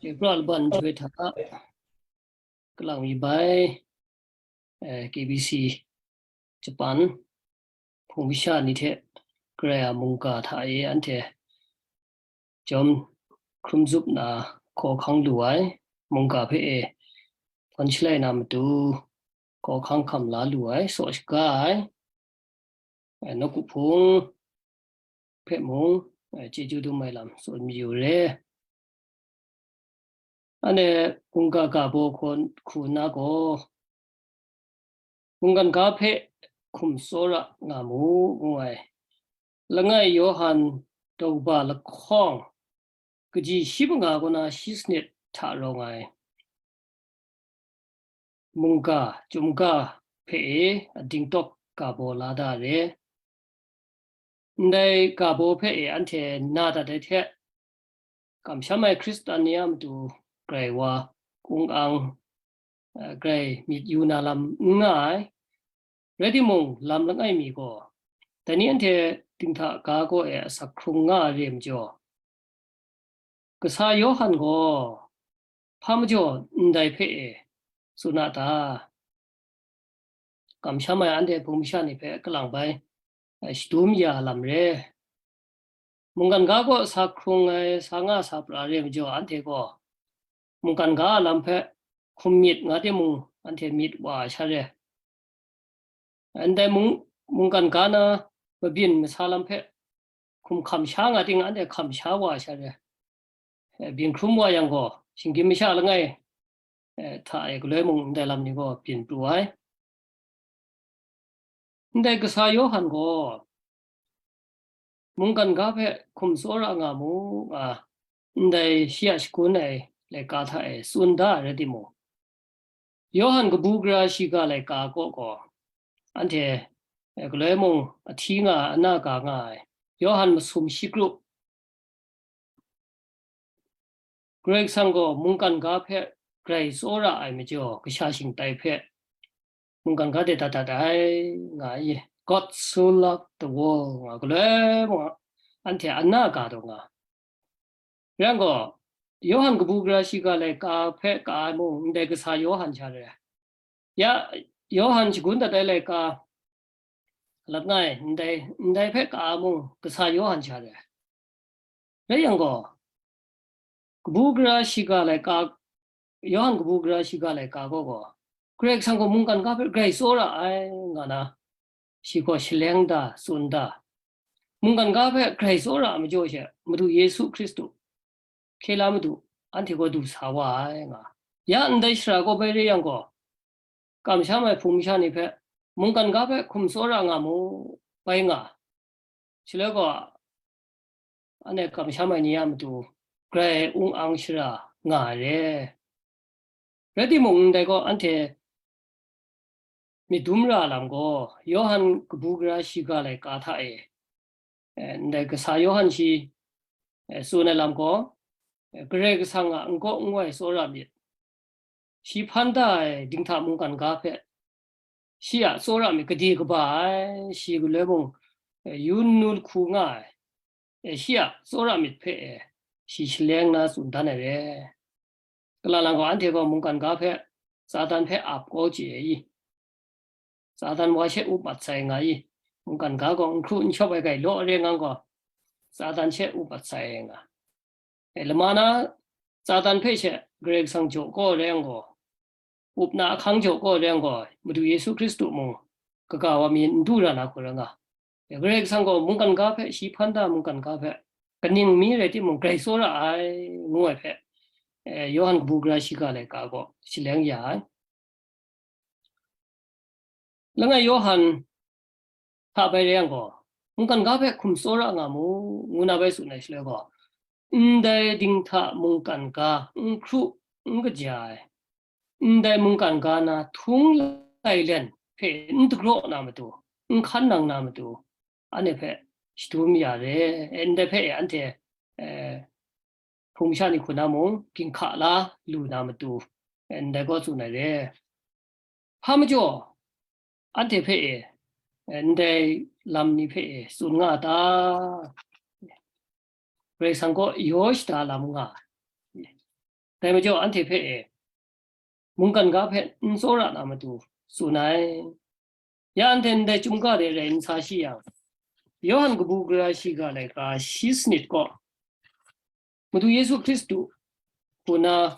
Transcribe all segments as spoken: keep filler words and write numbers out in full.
Ebra laban joi hta kalang mi bai, eh, K B C Japan hpung masha ni hte Karai a mungga hta e anhte jawm hkrum zup na hkaw hkang lu ai, mungga hpe e hpawn shalai na matu hkaw hkang hkam la lu ai, saw shaga ai, eh, nawku hpung hpe mung, eh, chyeju dum ai lam tsun mayu re. Ane mungga ga baw hku nna gaw, mungkan ga hpe hkum tsawra nga mu, ngu ai. Langai Yawhan daw ba lahkawng, kaji shi manga kaw na shi sanit hta rawng ai mungga, chyumga hpe e ading tawk ga baw la da re. Ndai ga baw hpe e anhte na dat ai hte, kamsham ai Hkristan ni a matu grai wa, kung ang, eh, grai myit yu na lam n nga ai. Rai timung, lam langai mi gaw, dai ni anhte dinghta ga kaw e asak hkrung nga ai re majaw, kasa Yawhan gaw hpa majaw ndai hpe e tsun a ta? Kamsham ai anhte hpung masha ni hpe kalang bai, eh, shadum ya lam re. Mungkan ga kaw sa hkrung ai, sa nga sa pra re majaw, anhte gaw mungkan ga a lam hpe hkum myit nga timung, anhte myit wa ai sha re. Ndai mung, mungkan ga na mabyin masa lam hpe hkum hkam sha nga ting, anhte hkam sha wa ai sha re. Eh, byin hkrum wa yang gaw, shinggyim masha langai, eh, hta e galoi mung ndai lam ni gaw byin pru ai. Ndai kasa Yawhan gaw, mungkan ga hpe hkum tsawra nga mu, nga, ndai shi a shagun ai laika hta e tsun da ai rai timung, Yawhan kabu gara shiga laika kaw gaw, anhte, eh, galoi mung ahti nga, ana ga nga ai, Yawhan masum shi kru, Karai Kasang gaw mungkan ga hpe grai tsawra ai majaw, kasha shingtai hpe mungkan ga de dat dat ai, nga ai. God so loved the world, nga, galoi mung anhte ana ga taw nga. Rai yang gaw, Yawhan kabu gara shiga laika hpe ka ai mung, ndai kasa Yawhan sha re. Ya, Yawhan shagun dat ai laika langai, ndai, ndai hpe ka ai mung, kasa Yawhan sha re. Rai yang gaw, kabu gara shiga laika, Yawhan kabu gara shiga laika gaw gaw, Karai Kasang gaw mungkan ga hpe grai tsawra ai, nga na, shi gaw shaleng da, tsun da. Mungkan ga hpe grai tsawra ai majaw she, Madu Yesu Hkristu, hkye la Madu, anhte gaw du sa wa ai, nga. Ya ndai shara kaw bai re yang gaw, kamsham ai hpung masha ni hpe, mungkan ga hpe hkum tsawra nga mu, bai nga. Shaloi gaw, anhte kamsham ai ni a matu grai ung ang shara nga ai re. Rai timung, ndai gaw anhte myit dum ra lam gaw, Yawhan kabu gara shiga laika hta e, eh, ndai kasa Yawhan shi, eh, tsun ai lam gaw, eh, Karai Kasang a n-, kaw n-, wai tsawra myit, shi hpan da ai dinghta mungkan ga hpe shi a tsawra myit gade kaba ai, shi galoi mung, eh, yun nu lahku nga ai, eh, shi a tsawra myit hpe, eh, shi shaleng na tsun dan ai re. Kalang lang gaw, anhte gaw mungkan ga hpe Satan hpe ap kau chye ai i? Satan wa she up mat sai nga i? Mungkan ga gaw n hkru n shawp ai grai law re ngang gaw, Satan she up mat sai nga. E, lama na Satan hpe she Karai Kasang jaw kaw re yang gaw, up na ahkang jaw kaw re yang gaw, Madu Yesu Hkristu mung kaga wa mi n du ra na hku rai nga. Karai Kasang gaw mungkan ga hpe, shi hpan da mungkan ga hpe, kaning mi rai timung, grai tsawra ai, ngu ai hpe, eh, Yawhan kabu gara shiga laika gaw shaleng ya ai. Langai Yawhan hta bai rai yang gaw, mungkan ga hpe hkum tsawra nga mu, ngu na bai tsun ai shaloi gaw, ndai dinghta mungkan ga n hkru n kaja ai, ndai mungkan ga na htung lailen hpe n dagraw na matu, n hkan nang na matu, anhte hpe shadum ya re, eh, ndai hpe anhte, eh, hpung sha ni hku na mung ginhka la lu na matu, eh, ndai gaw tsun ai re. Hpa majaw, anhte hpe e, eh, ndai lam ni hpe e tsun nga a ta? Karai Kasang kaw yaw shada lam nga ai. Dai majaw anhte hpe e, mungkan ga hpe n tsawra na matu tsun ai. Ya anhte ndai chyum ga de rai n sa shi yang, Yawhan kabu gara shiga laika shi sanit kaw, Madu Yesu Hkristu hku na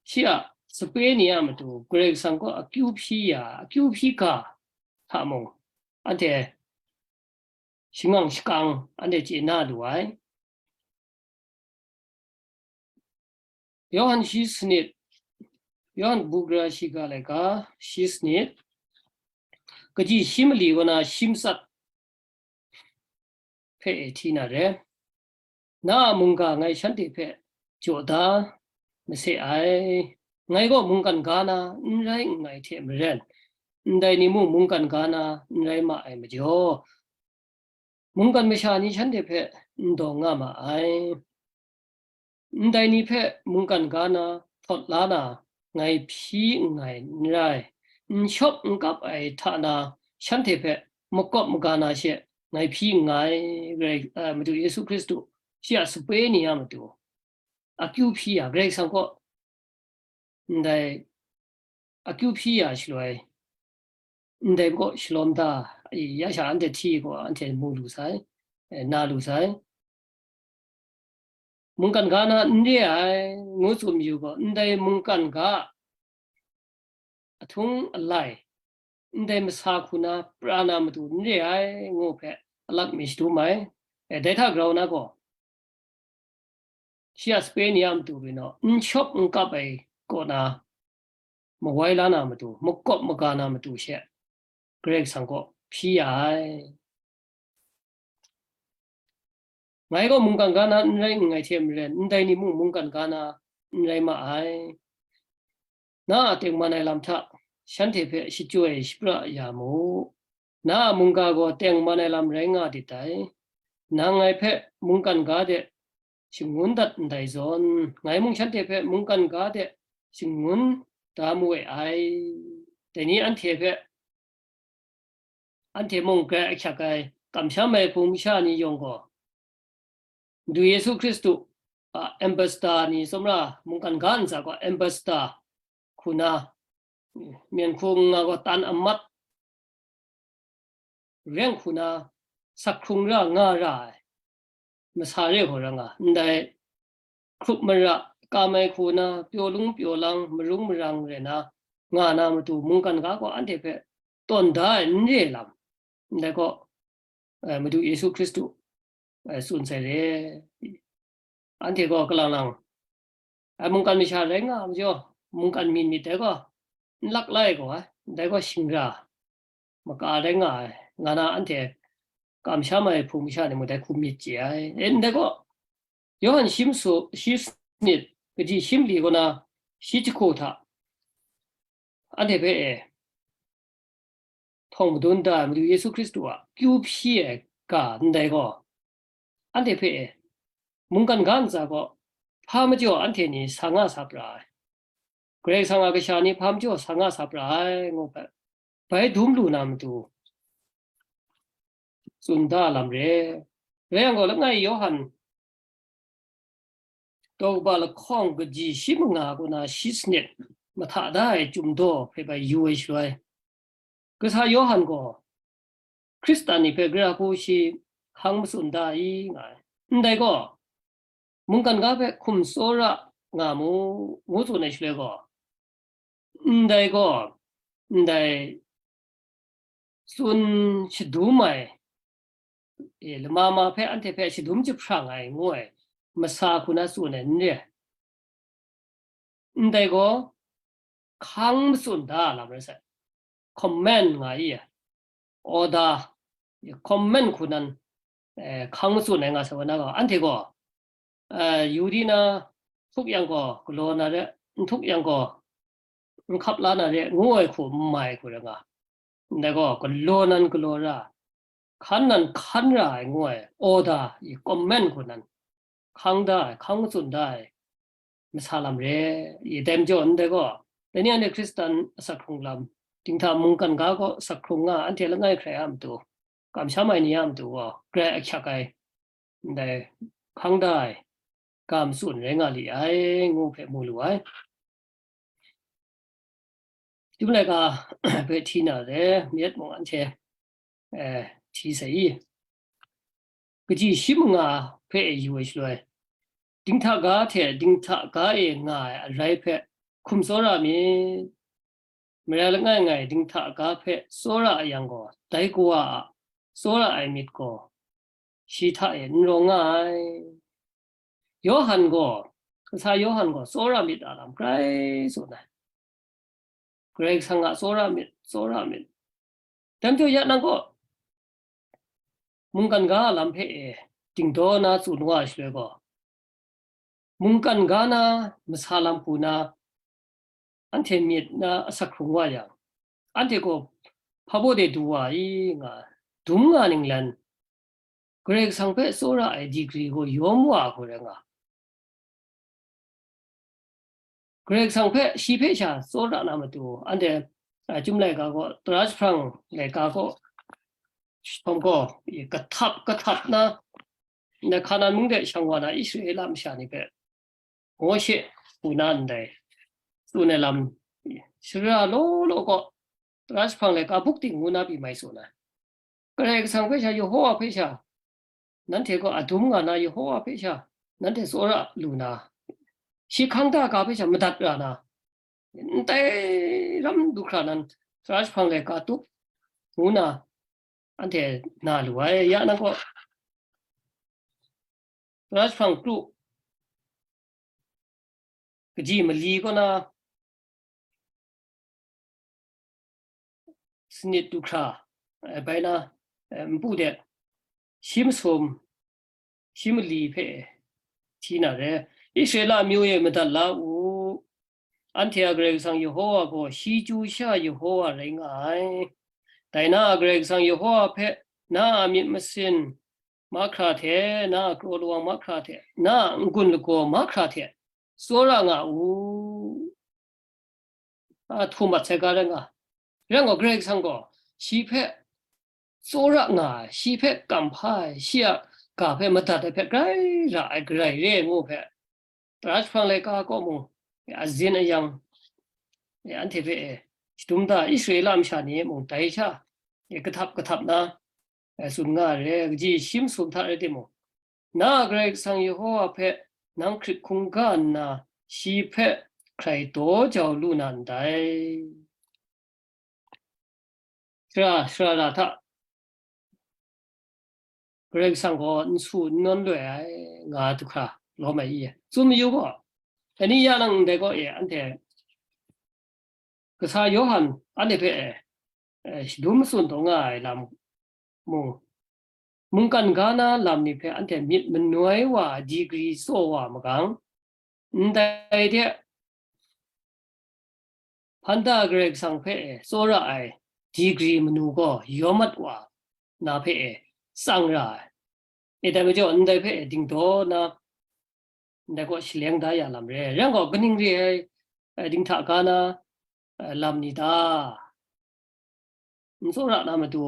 shi a sape ni a matu Karai Kasang kaw akyu hpyi ya, akyu hpyi ga hta mung, anhte shangang shakang anhte chye na lu ai. Yawhan shi sanit, Yawhan kabu gara shiga laika shi sanit, kaji shi mali kaw na shi matsat hpe e hti na re. Na a mungga ngai shanhte hpe jaw da mase ai. Ngai gaw mungkan ga na n rai nngai hte maren, ndai ni mung mungkan ga na n rai ma ai majaw, mungkan masha ni shanhte hpe n dawng nga ma ai. Ndai ni hpe mungkan ga na htawt la na ngai hpyi nngai n rai, n shawp n kap ai hta na shanhte hpe makawp maga na she ngai hpyi nngai, Karai, eh, Madu Yesu Hkristu shi a sape ni a matu akyu hpyi ya, Karai Kasang kaw ndai akyu hpyi ya shaloi, ndai kaw shalawm da, ya sha anhte hti gaw anhte mu lu sai, eh, na lu sai. Mungkan ga na n re ai, ngu tsun mayu gaw, ndai mungkan ga ahtung alai, ndai masa hku na pra na matu n re ai, ngu hpe alak mi shadum ai. E, dai hta grau na gaw, shi a sape ni a matu bai naw, n shawp n kap ai kaw na, mawai la na matu, makawp maga na matu she, Karai Kasang kaw hpyi ya ai. Ngai gaw mungkan ga na n rai nngai hte maren, ndai ni mung mungkan ga na n rai ma ai. Na a tengman ai lam hta shanhte hpe shachyoi shapra ya mu. Na a mungga gaw tengman ai lam rai nga dit dai. Nang ngai hpe mungkan ga de shangun dat ndai zawn, ngai mung shanhte hpe mungkan ga de shangun da mawe ai. Dai ni anhte hpe, anhte mung grai ahkyak ai kamsham ai hpung masha ni yawng gaw, Madu Yesu Hkristu a ambassador ni, tsawmra mungkan ga ntsa gaw ambassador hku na, myen hku nga gaw tan amat reng hku na, sak hkrung ra nga ra ai masa re gaw ra nga, ndai hkrup mara, kam ai hku na, pyaw lung pyaw lang, marung marang rai na, nga na matu mungkan ga gaw anhte hpe tawn da ai n re lam, ndai gaw, eh, Madu Yesu Hkristu, eh, tsun sai re. Anhte gaw kalang lang, ai mungkan masha rai nga majaw, mungkan myit myit dai gaw, n lak lai gaw ai, ndai gaw shingra maka rai nga ai, nga na anhte kamsham ai hpung masha ni mung dai hku myit chye ai. E, ndai gaw, Yawhan shi masu, shi sanit, kaji shi mali kaw na, shi jahku hta, anhte hpe e, htawng madun da ai Madu Yesu Hkristu a kyu hpyi ai ga ndai gaw, anhte hpe e, mungkan ga ntsa gaw, hpa majaw anhte ni sa nga sa pra ai. Karai Kasang a kasha ni hpa majaw sa nga sa pra ai, ngu hpe, bai dum lu na matu tsun da lam re. Rai yang gaw, langai Yawhan daw kaba lahkawng kaji shi manga kaw na shi sanit mahta da ai Chyum daw hpe bai yu ai shaloi, Kasa Yawhan gaw Hkristan ni hpe gara hku shi hkang matsun da i nga ai. Ndai gaw, mungkan ga hpe hkum tsawra nga mu, ngu tsun ai shaloi gaw, ndai gaw, ndai tsun shadum ai, e, lama ma hpe anhte hpe shadum jahprang ai ngu ai masa hku na tsun ai n re ai. Ndai gaw, hkang matsun da lam rai sai. Comment nga i, order, comment hku nan, eh, hkang matsun ai nga sai wa na gaw, anhte gaw, eh, yu di na, htuk yang gaw galaw na re, n htuk yang gaw n hkap la na re, ngu ai hku n mai hku rai nga. Ndai gaw, galaw nan galaw ra, hkan nan hkan ra ai ngu ai order i comment hku nan hkang da ai, hkang matsun da ai masa lam re i, dai majaw ndai gaw, dai ni anhte Hkristan asak hkrung lam, dinghta mungkan ga gaw asak hkrung nga anhte langai hkrai a matu, kamsham ai ni a matu gaw, grai ahkyak ai, ndai hkang da ai, ga matsun rai nga li ai, ngu hpe mu lu ai. Chyum laika hpe hti na re, myit mung anhte, eh, hti sai i? Kaji shi manga hpe yu ai shaloi, dinghta ga hte dinghta ga e nga ai arai hpe hkum tsawra myit. Mara langai ngai dinghta ga hpe tsawra yang gaw, dai kawa a tsawra ai myit gaw, shi hta e n rawng nga ai. Yawhan gaw, kasa Yawhan gaw tsawra myit a lam grai tsun ai. Karai Kasang a tsawra myit, tsawra myit. Dai majaw ya nang gaw, mungkan ga a lam hpe e dingdaw na tsun wa ai shaloi gaw, mungkan ga na masa lam hku na, anhte myit na asak hkrung wa yang, anhte gaw hpa baw de du wa i nga, dum nga ninglan, Karai Kasang hpe tsawra ai digri gaw yawm wa ai hku rai nga. Karai Kasang hpe, shi hpe sha tsawra na matu, anhte, a, Chyum laika gaw, tara jahprang laika gaw, hpawm gaw, i, kahtap, kahtap na, ndai Hkanan mung de shang wa na Israela masha ni hpe, Mawshe hku na ndai tsun ai lam, sara law law gaw, tara jahprang laika buk ting ngu na pyi mai tsun ai. Karai Kasang hpe sha, Yehowa hpe sha, nanhte gaw adum nga na Yehowa hpe sha, nanhte tsawra lu na, shi hkang da ga hpe sha madat ra na, ndai ram du hkra nan, tara jahprang laika tup ngu na, anhte na lu ai. Ya nang gaw, tara jahprang kru kaji mali kaw na, sanit du hkra, eh, bai na, eh, npu de, shi masum, shi mali hpe hti na re, Israela amyu e madat la u. Anhte a Karai Kasang Yehowa gaw shi chyu sha Yehowa rai nga ai. Dai na a Karai Kasang Yehowa hpe na a myit masin mahkra hte, na a kraw lawang mahkra hte, na a n-gun lagaw mahkra hte tsawra nga u. A, htum mat sai ga rai nga. Rai nga, Karai Kasang gaw shi hpe tsawra nga ai, shi hpe kamhpa ai, shi a ga hpe madat ai hpe grai ra ai Karai re ai ngu hpe, tara jahprang laika kaw mung, e, azin ayang, e, anhte hpe, e, shadum da, Israela masha ni mung dai sha, e, kahtap kahtap na, e, tsun nga ai re, kaji shi masum hta rai timung, na a Karai Kasang Yehowa hpe nang hkrit hkungga nna, shi hpe hkrai daw jau lu na ndai. Sara, sara ra hta, Karai Kasang gaw n su n nawn loi ai, nga du hkra lawm ai i? Tsun mayu gaw, dai ni ya nang ndai gaw e, anhte kasa Yawhan anhte hpe, eh, shadum matsun taw nga ai lam mung, mungkan ga na lam ni hpe anhte myit manoi wa ai digri tsaw wa magang, ndai hte hpan da Karai Kasang hpe e tsawra ai digri manu gaw yawm mat wa na hpe e tsang ra ai. E, dai majaw, ndai hpe e dingdaw na, ndai gaw shaleng da ya lam re. Rai gaw, kaning re ai, e, dinghta ga na, e, lam ni ta? N tsawra na matu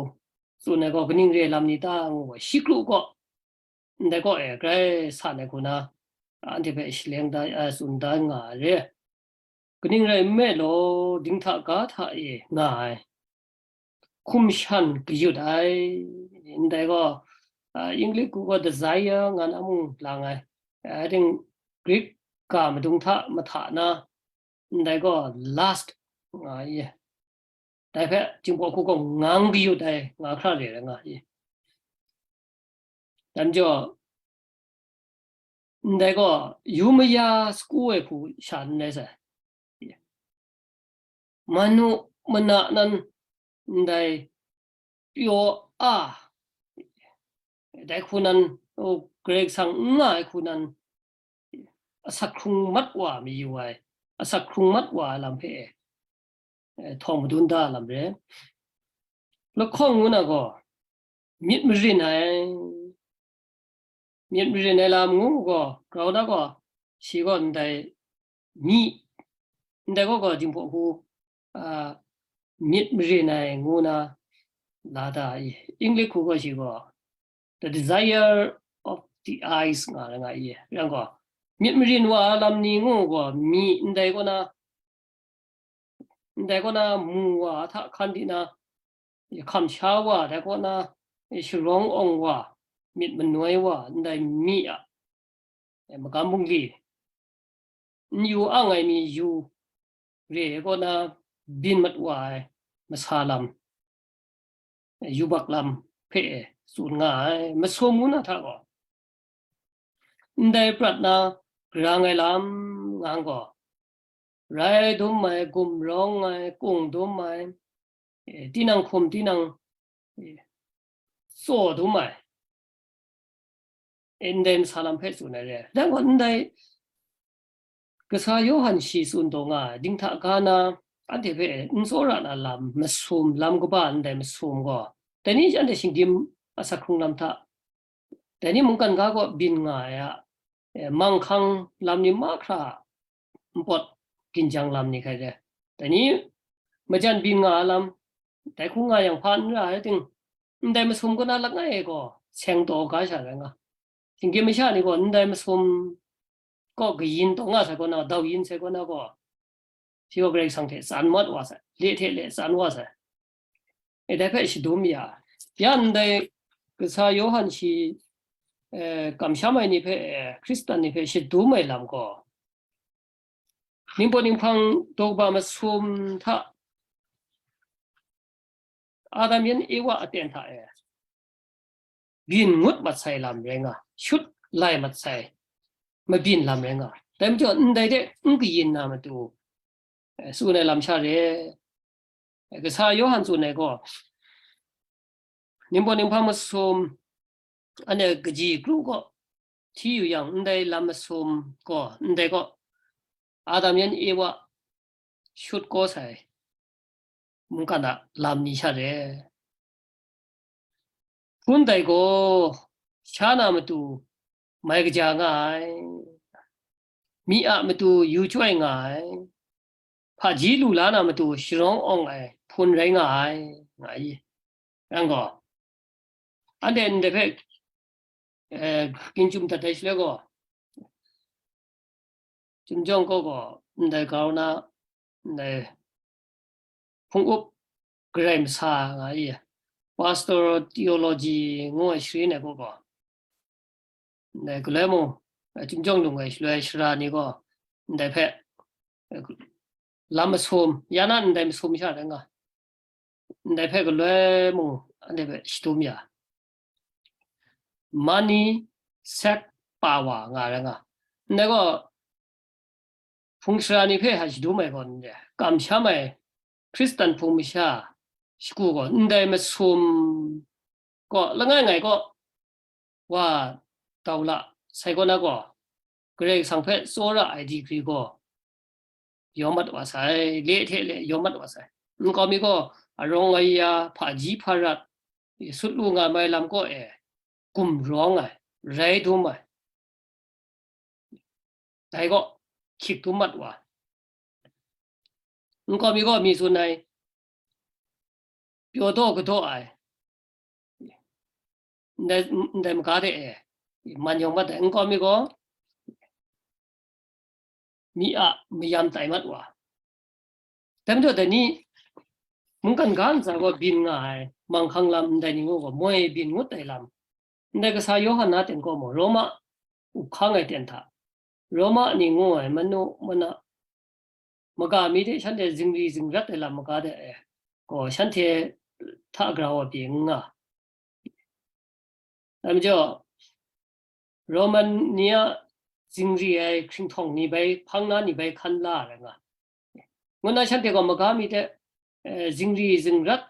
tsun ai gaw, kaning re ai lam ni ta ngu ai, shi kru gaw, ndai gaw e grai san ai hku na, anhte hpe shaleng da, a, tsun da nga ai re. Kaning rai nme law, dinghta ga hta e nga ai, hkum shan kayut ai, ndai gaw, a, English hku gaw desire nga na mung lang ai, I think Greek ga madung hta mahta na, ndai gaw lust nga ai. Dai hpe, Jinghpaw hku gaw ngang kayut ai nga hkra re ai nga i. Dai majaw, ndai gaw yu maya sagu ai hku sha n rai sai. Manu mana nan ndai pyaw a, dai hku nan, o, Karai Kasang n nga ai hku nan, asak hkrung mat wa mayu ai, asak hkrung mat wa ai lam hpe, eh, htawng madun da ai lam re. Lahkawng ngu na gaw, myit marin ai, myit marin ai lam ngu gaw, grau na gaw, shi gaw ndai myi, ndai gaw gaw Jinghpaw hku, a, myit marin ai ngu na la da i. English hku gaw shi gaw, the desire of the eyes nga ai nga i. Yang gaw, Myit marin wa lam ni ngu gaw, myi ndai kaw na, ndai kaw na mu wa hta hkan di na, hkam sha wa, dai kaw na, sharawng awng wa, myit manoi wa, ndai myi a, e, magam bungli, n yu ang ai mi yu re ai kaw na, byin mat wa ai masa lam, e, yubak lam hpe e tsun nga ai. Masum ngu na hta gaw, ndai prat na garang ai lam nga gaw, rai dum ai, gumrawng ai, kung dum ai, e, tinang hkum tinang, e, tsaw dum ai, e, ndai masa lam hpe tsun ai re. Dai gaw ndai kasa Yawhan shi tsun taw nga ai, dinghta ga na anhte hpe n tsawra na lam, masum, lam kaba ndai masum gaw, dai ni anhte shinggyim asak hkrung lam hta, dai ni mungkan ga kaw byin nga ai a, e, manghkang lam ni mahkra npawt ginjang lam ni hkai re. Dai ni majan byin nga ai lam, dai hkung nga yang hpa n ra ai ting, ndai masum kaw na langai e gaw seng taw ga sha rai nga. Shinggyim masha ni gaw ndai masum kaw kayin taw nga sai kaw na, dau yin sai kaw na gaw, shi gaw Karai Kasang hte tsan mat wa sai, le hte le tsan wa sai. E, dai hpe shadum ya, ya ndai kasa Yawhan shi, e, kamsham ai ni hpe, e, Hkristan ni hpe shadum ai lam gaw, Ningpawt ninghpang daw kaba masum hta, Adam yan Ewa aten hta e byin ngut mat sai lam rai nga, shut lai mat sai mabyin lam rai nga. Dai majaw, ndai de n kayin na matu, e, tsun ai lam sha re. E, kasa Yawhan tsun ai gaw, ningpawt ninghpang masum, anhte kaji kru gaw hti yu yang, ndai lam masum gaw, ndai gaw Adam yan Ewa shut kau sai mungkan a lam ni sha re. Hpun dai gaw sha na matu mai kaja nga ai, myi a matu yu chyoi nga ai, hpaji lu la na matu sharawng awng ai hpun rai nga ai, nga i. Yang gaw, anhte ndai hpe, eh, ginchum dat ai shaloi gaw, Chyum jawng kaw gaw, ndai grau na, ndai hpung up garai masa nga i, pastoral theology ngu ai sharin ai kaw gaw, ndai galoi mung, eh, Chyum jawng lung ai shaloi sara ni gaw, ndai hpe, eh, lam masum, ya na ndai masum sha rai nga, ndai hpe galoi mung, anhte hpe shadum ya, money, sex, power nga rai nga. Ndai gaw, hpung sara ni hpe hta shadum ai gaw, ndai kamsham ai Hkristan hpung masha shagu gaw, ndai masum gaw, langai ngai gaw, wa dau la sai kaw na gaw, Karai Kasang hpe tsawra ai degree gaw, yawm mat wa sai, le hte le yawm mat wa sai. Nkau mi gaw, arawng aya, hpaji hparat, sut lu nga mai lam kaw e, gumrawng ai, rai dum ai, dai gaw, hkyik dum mat wa. Nkau mi gaw mi tsun ai, pyaw daw kadaw ai, ndai, ndai maga de e, man yawng mat ai, nkau mi gaw, myi a mayam tai mat wa. Dai majaw, dai ni, mungkan ga ntsa gaw byin nga ai, manghkang lam ndai ni ngu gaw, moi byin ngut ai lam, ndai kasa Yawhan na ten kaw mung, Roma up hkang ai ten hta, Roma ni ngu ai manu mana, maga mi de shanhte zingri zingrat ai lam maga de e, gaw shanhte hta grau ai pyi n nga. Dai majaw, Roman ni a zingri ai hkringhtawng ni bai, hpang na ni bai hkan la ai rai nga. Ngu nna shanhte gaw maga mi de, eh, zingri zingrat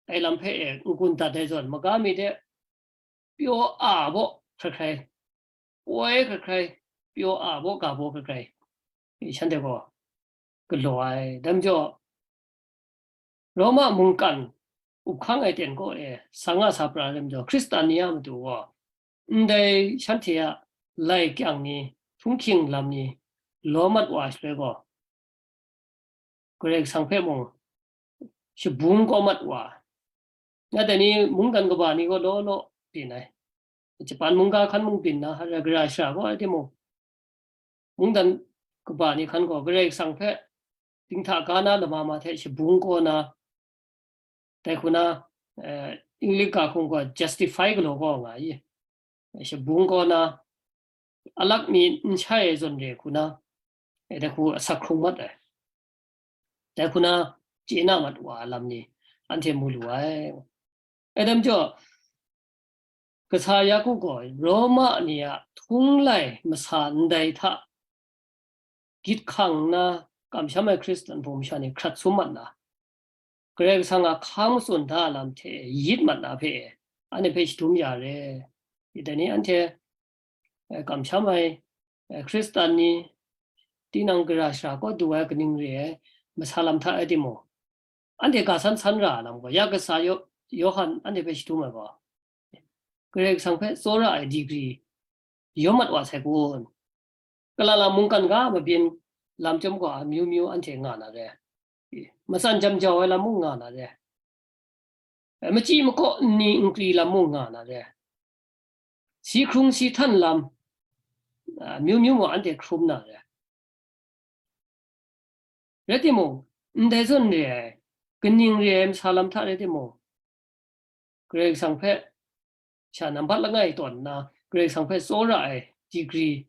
ai lam hpe e n-gun dat ai zawn, maga mi de pyaw a baw hkrai hkrai, poi hkrai hkrai, pyaw a baw ga baw hkrai hkrai, shanhte gaw galaw ai. Dai majaw, Roma mungkan up hkang ai ten kaw e sa nga sa pra ai majaw, Hkristan ni a matu gaw, ndai shanhte a lai kyang ni, htunghking lam ni lawm mat wa ai shaloi gaw, Karai Kasang hpe mung shabung kau mat wa ai. Nat ai ni, mungdan kaba ni gaw law law byin ai. Japan mungga hkan mung byin na, hara gara shara gaw ai timung, mungdan kaba ni hkan gaw Karai Kasang hpe dinghta ga na lama ma hte shabung kaw na, dai hku na, eh, English ga hkung gaw justify galaw gaw nga i. Shabung kaw na, alak mi n shai ai zawn re hku na, eh, dai hku asak hkrung mat ai. Dai hku na, chye na mat wa ai lam ni anhte mu lu ai. Adam jaw, kasa Yaku gaw Roma ni a htunglai masa ndai hta gyit hkang nna kamsham ai Hkristan hpung masha ni hkrat sum mat na, Karai Kasang a hkang matsun da lam hte yit mat na hpe, anhte hpe shadum ya re. Dai ni anhte, eh, kamsham ai, eh, Hkristan ni, tinang gara shara kaw du ai kaning re ai, masa lam hta rai timung, anhte ga san san ra ai lam gaw, ya kasa Yo-, Yawhan anhte hpe shadum ai gaw, Karai Kasang hpe tsawra ai digri yawm mat wa sai kun? Kalala mungkan ga mabyin lam chyawm gaw amyu myu anhte nga na re. Matsan jam jau ai lam mung nga na re. Machyi makaw nni nkri lam mung nga na re. Si hkrung si htan lam, a, myu myu mung anhte hkrum na re. Rai timung, ndai zawn re ai, kaning re ai masa lam hta rai timung, Karai Kasang hpe sha nambat langai tawn nna, Karai Kasang hpe tsawra ai digri,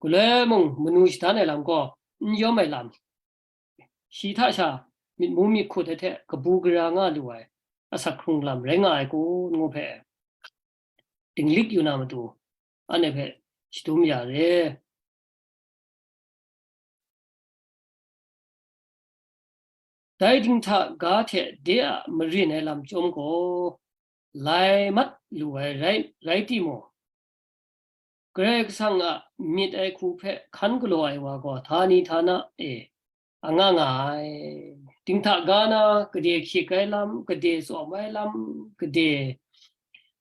galoi mung manu shadan ai lam gaw n yawm ai lam, shi hta sha myit mu myit hkut ai hte kabu gara nga lu ai asak hkrung lam rai nga ai kun ngu hpe dinglik yu na matu, anhte hpe shadum ya re. Dai dinghta ga hte de a marin ai lam chyawm gaw, lai mat lu ai rai, rai timung, Karai Kasang a myit ai hku hpe hkan galaw ai wa gaw, htani htana e anga nga ai. Dinghta ga na, gade hkyik ai lam, gade tsawm ai lam, gade,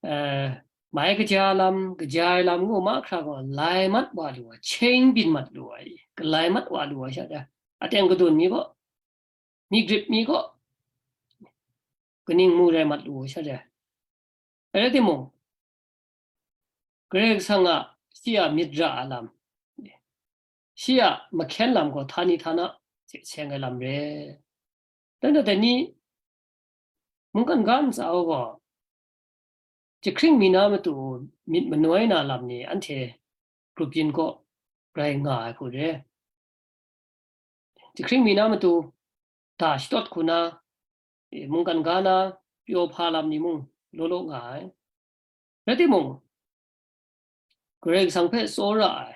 eh, mai kaja lam, kaja ai lam ngu mahkra gaw, lai mat wa lu ai, cheng byin mat lu ai, galai mat wa lu ai sha de, aten kadun mi gaw, mi grip mi gaw, kaning mu rai mat lu ai sha de. Rai timung, Karai Kasang a shi a myit ra a lam, shi a mahkyen lam gaw htani htana hte seng ai lam re. Dan da dai ni, mungkan ga ntsa u gaw, jahkring mi na matu myit manoi na lam ni anhte grup yin kaw rai nga ai hku re. Jahkring mi na matu da shatawt hku na, e, mungkan ga na pyaw hpa lam ni mung law law nga ai. Rai timung, Karai Kasang hpe tsawra ai,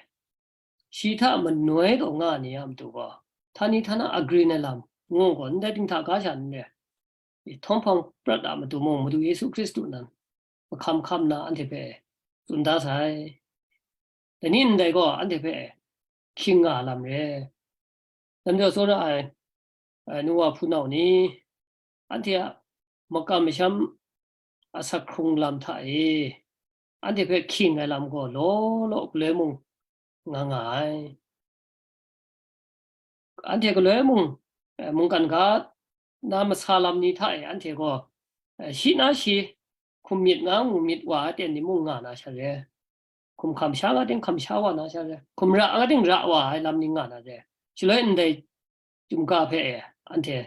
shi hta manoi taw nga ni a matu gaw, htani htana agrin ai lam ngu gaw, ndai dinghta ga sha n re, e, htawng hpang prat a matu mung, Madu Yesu Hkristu nan mahkam hkam nna anhte hpe tsun da sai. Dai ni ndai gaw, anhte hpe hkying nga lam re. Dai majaw tsawra ai, ai, nu wa hpunau ni, anhte a makam masham asak hkrung lam hta e, anhte hpe hkying ai lam gaw law law galoi mung nga nga ai. Anhte galoi mung, eh, mungkan ga na masa lam ni hta e anhte gaw, eh, shi na shi, hkum myit nga ngu myit wa ai ten ni mung nga na sha re. Hkum hkam sha nga ting hkam sha wa na sha re. Hkum ra nga ting ra wa ai lam ni nga na re. Shaloi ndai chyum ga hpe e anhte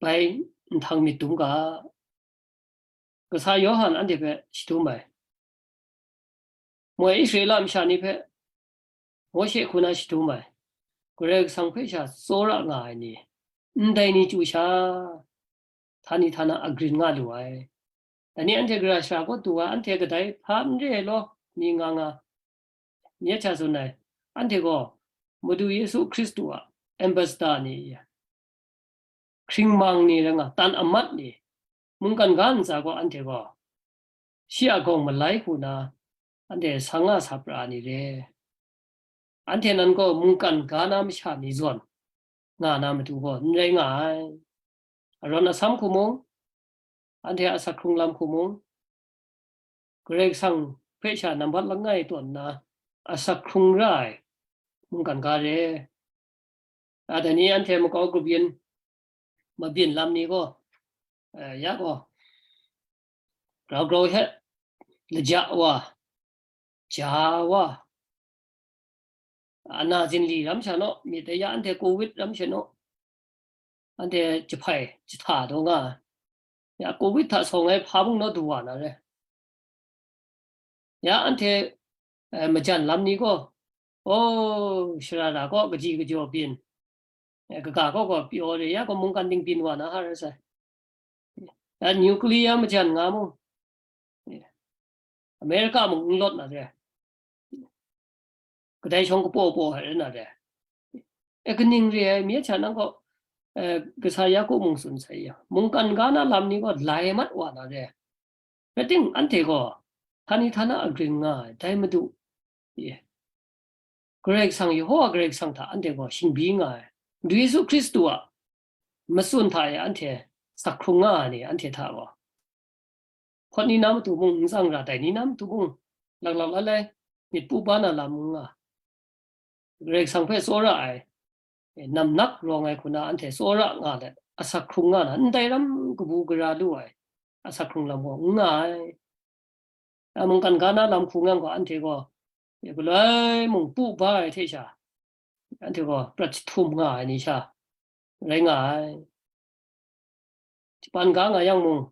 bai nhtang myit dum ga. Kasa Yawhan anhte hpe shadum ai. Moi Israela masha ni hpe Mawshe hku na shadum ai, Karai Kasang hpe sha tsawra nga ai ni, ndai ni chyu sha, htani htana agrin nga lu ai. Dai ni anhte gara shara kaw du ai, anhte kadai hpa n re ai law, ni nga nga. Nye hta tsun ai, anhte gaw Madu Yesu Hkristu a ambasada ni, hkringmang ni rai nga, tan amat ni, mungkan ga ntsa gaw anhte gaw shi a gawng malai hku na anhte sang nga sa pra ni re. Anhte nan gaw mungkan ga na masha ni zawn nga na matu gaw n rai nga ai. Arawn asam hku mung, anhte a asak hkrung lam hku mung, Karai Kasang hpe sha nambat langai tawn nna asak hkrung ra ai mungkan ga re. A, dai ni anhte makau grup yin mabyin lam ni gaw, eh, ya gaw, grau grau hte laja wa, ja wa, ana zinli ram sha naw, myit dai ya anhte covid ram sha naw, anhte jahpai jahta daw nga ai. Ya covid hta sawng ai hpa mung naw du wa na re. Ya anhte, eh, majan lam ni gaw, oh, sharara gaw kaji kajaw byin, eh, kaga gaw gaw pyaw re, ya gaw mungkan ting byin wa na ha rai sai. Ya nuclear majan nga mung, eh, America mung n lawt na re. Kadai shawng kapaw paw ai rai na re. E kaning re ai, mi a hta nang gaw, eh, kasa Yaku mung tsun sai ya, mungkan ga na lam ni gaw lai mat wa na re. Rai ting, anhte gaw htani htana agring nga ai, dai Madu, ye, Karai Kasang, Yehowa Karai Kasang hta anhte gaw shingbyi nga ai, Madu Yesu Hkristu a matsun hta e anhte sak hkrung nga ai ni anhte hta gaw, hpawt ni na matu mung, n tsang ra dai ni na matu mung, laklak la lai myit pu ba na lam n nga. Karai Kasang hpe tsawra ai, eh, namnak rawng ai hku na anhte tsawra nga let, asak hkrung nga na, ndai ram kabu gara lu ai asak hkrung lam gaw n nga ai. A mungkan ga na lam hku ngang gaw, anhte gaw, eh, galoi mung pu ba ai hte sha, anhte gaw prat jahtum nga ai ni sha rai nga ai. Japan ga nga yang mung,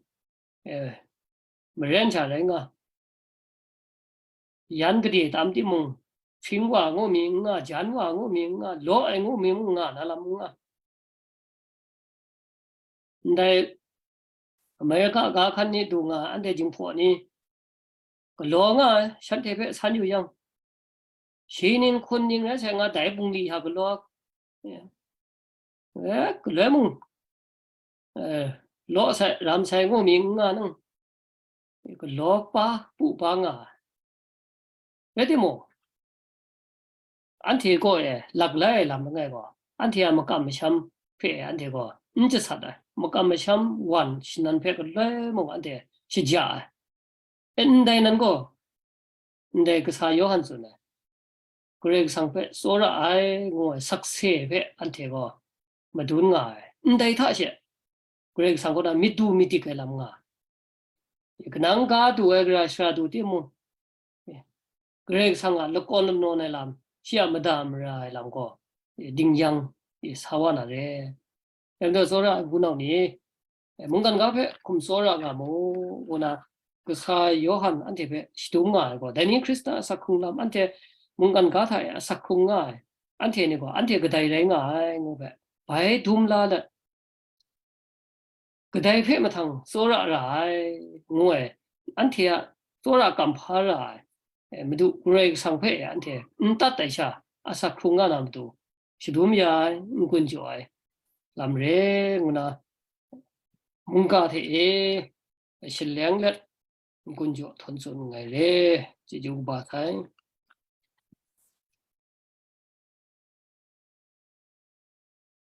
eh, maren sha rai nga. Yan gade tam timung, hpring wa ngu mi n nga, jan wa ngu mi n nga, law ai ngu mi n nga, na lam n nga. Ndai America ga hkan ni du nga, anhte jinghpaw ni galaw nga ai, shanhte hpe san yu yang, shi ning hkun ning rai sai nga, dai bungli hta galaw, eh, galoi mung, eh, law sai, ram sai ngu mi n nga nang, galaw pa, pu pa nga ai. Rai timung, anhte kaw e lak lai ai lam langai gaw, anhte a makam masham hpe anhte gaw n jasat ai, makam masham wan shanan hpe galoi mung anhte shaja ai. E, ndai nan gaw, ndai kasa Yawhan tsun ai, Karai Kasang hpe tsawra ai ngu ai sakse hpe anhte gaw madun nga ai. Ndai hta she, Karai Kasang kaw na myit du myit dik ai lam nga ai. Kanang ga du ai gara shara du timung, Karai Kasang a lakawn lanawn ai lam, shi a mada mara ai lam gaw, dingyang sa wa na re. Dai majaw, tsawra ai hpunau ni, mungkan ga hpe hkum tsawra nga mu, ngu na, kasa Yawhan anhte hpe shadum nga ai gaw, dai ni Hkristan a asak hkrung lam, anhte mungkan ga hta e asak hkrung nga ai, anhte ni gaw, anhte kadai rai nga ai, ngu hpe, bai dum la let, kadai hpe mahtang tsawra ra ai, ngu ai, anhte a tsawra kamhpa ra ai, eh, Madu Karai Kasang hpe anhte n tat ai sha, asak hkrung nga na matu, shadum ya ai, n-gun jaw ai lam re, ngu na, mungga hte e shaleng let n-gun jaw htawn tsun nngai re, chyeju kaba sai.